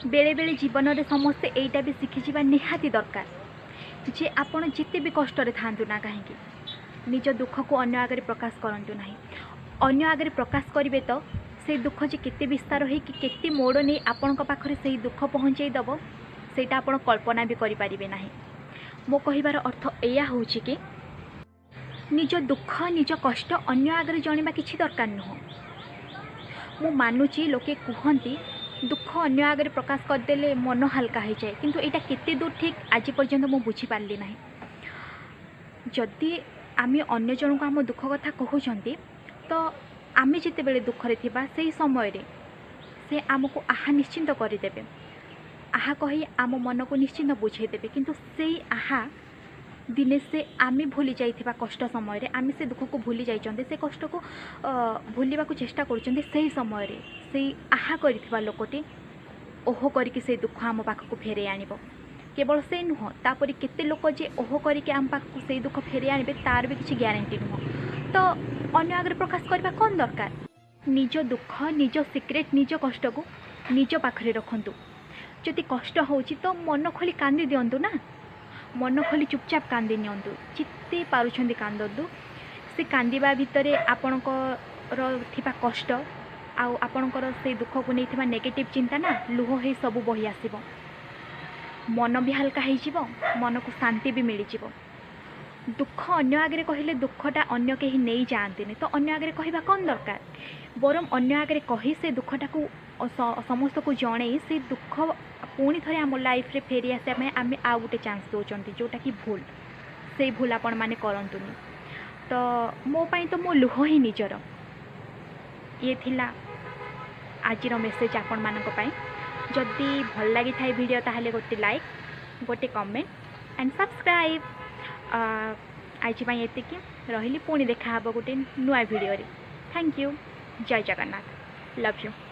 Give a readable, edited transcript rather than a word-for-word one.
ବେଳେବେଳେ ଜୀବନରେ ସମସ୍ତେ ଏଇଟା ବି ଶିଖିଯିବା ନିହାତି ଦରକାର ଯେ ଆପଣ ଯେତେ ବି କଷ୍ଟରେ ଥାଆନ୍ତୁ ନା କାହିଁକି, ନିଜ ଦୁଃଖକୁ ଅନ୍ୟ ଆଗରେ ପ୍ରକାଶ କରନ୍ତୁ ନାହିଁ। ଅନ୍ୟ ଆଗରେ ପ୍ରକାଶ କରିବେ ତ ସେଇ ଦୁଃଖ ଯେ କେତେ ବିସ୍ତାର ହେଇକି, କେତେ ମୋଡ଼ ନେଇ ଆପଣଙ୍କ ପାଖରେ ସେଇ ଦୁଃଖ ପହଞ୍ଚେଇ ଦେବ, ସେଇଟା ଆପଣ କଳ୍ପନା ବି କରିପାରିବେ ନାହିଁ। ମୋ କହିବାର ଅର୍ଥ ଏଇଆ ହେଉଛି କି ନିଜ ଦୁଃଖ, ନିଜ କଷ୍ଟ ଅନ୍ୟ ଆଗରେ ଜଣେଇବା କିଛି ଦରକାର ନୁହଁ। ମୁଁ ମାନୁଛି, ଲୋକେ କୁହନ୍ତି ଦୁଃଖ ଅନ୍ୟ ଆଗରେ ପ୍ରକାଶ କରିଦେଲେ ମନ ହାଲକା ହେଇଯାଏ, କିନ୍ତୁ ଏଇଟା କେତେ ଦୂର ଠିକ୍, ଆଜି ପର୍ଯ୍ୟନ୍ତ ମୁଁ ବୁଝିପାରିଲି ନାହିଁ। ଯଦି ଆମେ ଅନ୍ୟ ଜଣଙ୍କୁ ଆମ ଦୁଃଖ କଥା କହୁଛନ୍ତି, ତ ଆମେ ଯେତେବେଳେ ଦୁଃଖରେ ଥିବା, ସେଇ ସମୟରେ ସେ ଆମକୁ ଆହା ନିଶ୍ଚିନ୍ତ କରିଦେବେ, ଆହା କହି ଆମ ମନକୁ ନିଶ୍ଚିନ୍ତ ବୁଝେଇଦେବେ। କିନ୍ତୁ ସେଇ ଆହା ଦିନେ ସେ ଆମେ ଭୁଲି ଯାଇଥିବା କଷ୍ଟ ସମୟରେ, ଆମେ ସେ ଦୁଃଖକୁ ଭୁଲି ଯାଇଛନ୍ତି, ସେ କଷ୍ଟକୁ ଭୁଲିବାକୁ ଚେଷ୍ଟା କରୁଛନ୍ତି, ସେଇ ସମୟରେ ସେଇ ଆହା କରିଥିବା ଲୋକଟି ଓହୋ କରିକି ସେଇ ଦୁଃଖ ଆମ ପାଖକୁ ଫେରେଇ ଆଣିବ। କେବଳ ସେ ନୁହଁ, ତାପରି କେତେ ଲୋକ ଯେ ଓହୋ କରିକି ଆମ ପାଖକୁ ସେଇ ଦୁଃଖ ଫେରେଇ ଆଣିବେ, ତାର ବି କିଛି ଗ୍ୟାରେଣ୍ଟି ନୁହଁ। ତ ଅନ୍ୟ ଆଗରେ ପ୍ରକାଶ କରିବା କ'ଣ ଦରକାର? ନିଜ ଦୁଃଖ, ନିଜ ସିକ୍ରେଟ୍, ନିଜ କଷ୍ଟକୁ ନିଜ ପାଖରେ ରଖନ୍ତୁ। ଯଦି କଷ୍ଟ ହେଉଛି ତ ମନ ଖୋଲି କାନ୍ଦି ଦିଅନ୍ତୁ ନା। ମନ ଖୋଲି ଚୁପଚାପ କାନ୍ଦି ନିଅନ୍ତୁ, ଯେତେ ପାରୁଛନ୍ତି କାନ୍ଦନ୍ତୁ। ସେ କାନ୍ଦିବା ଭିତରେ ଆପଣଙ୍କର ଥିବା କଷ୍ଟ ଆଉ ଆପଣଙ୍କର ସେଇ ଦୁଃଖକୁ ନେଇଥିବା ନେଗେଟିଭ୍ ଚିନ୍ତା ନା ଲୁହ ହେଇ ସବୁ ବହି ଆସିବ। ମନ ବି ହାଲକା ହେଇଯିବ, ମନକୁ ଶାନ୍ତି ବି ମିଳିଯିବ। ଦୁଃଖ ଅନ୍ୟ ଆଗରେ କହିଲେ ଦୁଃଖଟା ଅନ୍ୟ କେହି ନେଇଯାଆନ୍ତିନି, ତ ଅନ୍ୟ ଆଗରେ କହିବା କ'ଣ ଦରକାର? ବରଂ ଅନ୍ୟ ଆଗରେ କହି ସେ ଦୁଃଖଟାକୁ ସମସ୍ତଙ୍କୁ ଜଣେଇ ସେ ଦୁଃଖ ପୁଣି ଥରେ ଆମ ଲାଇଫ୍ରେ ଫେରି ଆସିବା ପାଇଁ ଆମେ ଆଉ ଗୋଟେ ଚାନ୍ସ ଦେଉଛନ୍ତି, ଯେଉଁଟାକି ଭୁଲ। ସେଇ ଭୁଲ ଆପଣମାନେ କରନ୍ତୁନି। ତ ମୋ ପାଇଁ ତ ମୋ ଲୁହ ହିଁ ନିଜର। ଇଏ ଥିଲା ଆଜିର ମେସେଜ୍ ଆପଣମାନଙ୍କ ପାଇଁ। ଯଦି ଭଲ ଲାଗିଥାଏ ଭିଡ଼ିଓ, ତାହେଲେ ଗୋଟେ ଲାଇକ୍, ଗୋଟେ କମେଣ୍ଟ ଆଣ୍ଡ ସବସ୍କ୍ରାଇବ୍। ଆଜି ପାଇଁ ଏତିକି ରହିଲି। ପୁଣି ଦେଖାହେବ ଗୋଟେ ନୂଆ ଭିଡ଼ିଓରେ। Thank you. Jay Jagannath. Love you.